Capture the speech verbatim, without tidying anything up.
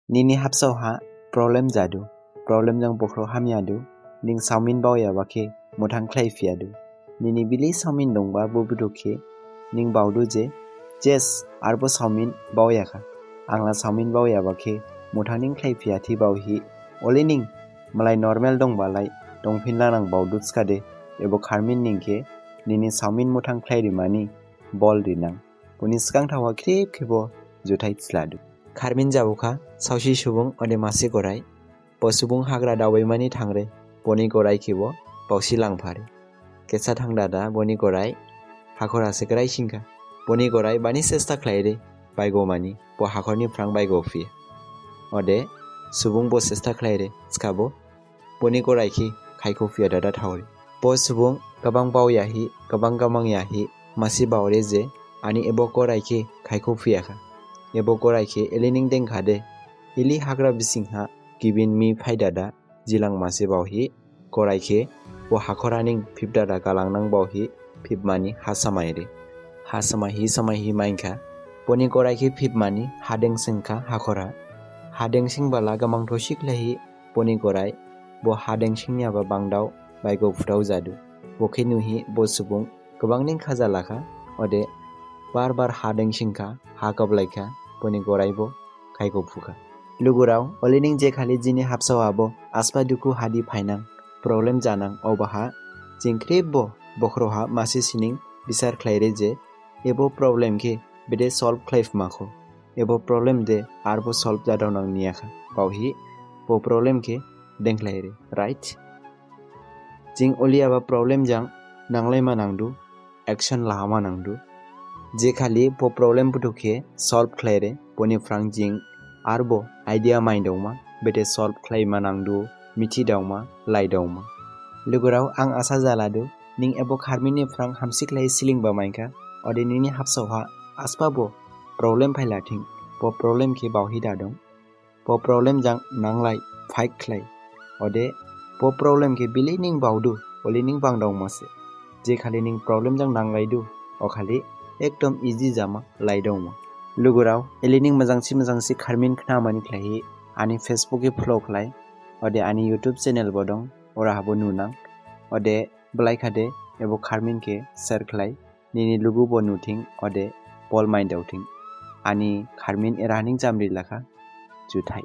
Nini habsao ha problem jadu, problem jang bokhro hamyadu, ning saomin baoyaba khe muthang khlaiphiyadu. Nini bili saomin dongba bo buthu khe ning baodu je, jes, arbo saomin baoyakha. Angla saomin baoyaba khe muthang ning khlaiphiya thi baohi. Ole ning malai normal dongbalai dongphinlanang baodu thikhade, ebo kharmin ning khe nini saomin muthang khlairimani bol rinang. Boni sgang thaoha khrip khebo juthai thiladu. Kharmin jabukha saosi subung ode masi gorai. Bo subung hagra daobaimani thangre, boni gorai khebo baosi langphare. Kesa thangdada boni gorai hakhor ase grai singkha. Boni gorai bani sesta khlaire, baigomani, bo hakhorni phrang baigophiya. Ode subung bo sesta khlaire, thikhabo boni gorai khe khaikophiya dada thaore. Bo subung gabang baoyahi, gabang gamangyahi, masi baore je, ani ebo gorai khe khaikophiyakha. Ebo gorai khe elening dengkhade, ili hagra bisingha gibin mi phaidada, jilang masi baohi, gorai khe bo hakhora ning phipdada galangnang baohi, phipmani hasamaire. Hasamaihi samaihi mainkha, boni gorai khe phipmani hadeng singkha hakhora. Hadeng singbala gamang thosi khlaihi, boni gorai, bo hadeng singyaba bangdao, baigo phutao jadu. Bo khe nuhi bo subung gabang ning khajalakha, ode bar bar hadeng singkha, ha gablaikha, boni gorai bo khaigo phukha. Lugurao, ole ning je khali jini habsao habo asba dukhu hadi phainang, problem janang, obaha jing khrip bo bokhro ha masi sining bisar khlaire je, ebo problem khe bede solve khlaiphmakho. Ebo problem de arbo solve jadaonang niyakha. Baohi bo problem khe dengkhlaire, right? Jing oliyaba problem jang nanglaima nangdu, action lahama nangdu. Je khali bo problem buthu khe solve khlaire, boni phrang jing arbo idea maindaoma, bede solve khlaima nangdu, mithidaoma, laidaoma. Lugurao, ang asa jaladu, ning ebo kharmin ni phrang hamsi khlai slingba mainkha, ode nini habsao ha asba bo problem phailathing, bo problem khe baohi dadong. Bo problem jang nanglai, fight khlai. Ode bo problem khe bili ning baodu, oli ning bangdaoma se. Je khali ning problem jang nanglaidu, o khali ekdom easy jama laidaoma. Lugurao, eli ning mojangsi mojangsi kharmin khnamani khlaihi ani Facebook khe follow khlai. Ode ani YouTube channel bo dong, ora habo nunang. Ode blaikhade ebo kharmin khe share khlai. Nini lugu bo nuthing, ode bol maindaothing. Ani kharmin eraha ning jamri lakha. Juthai.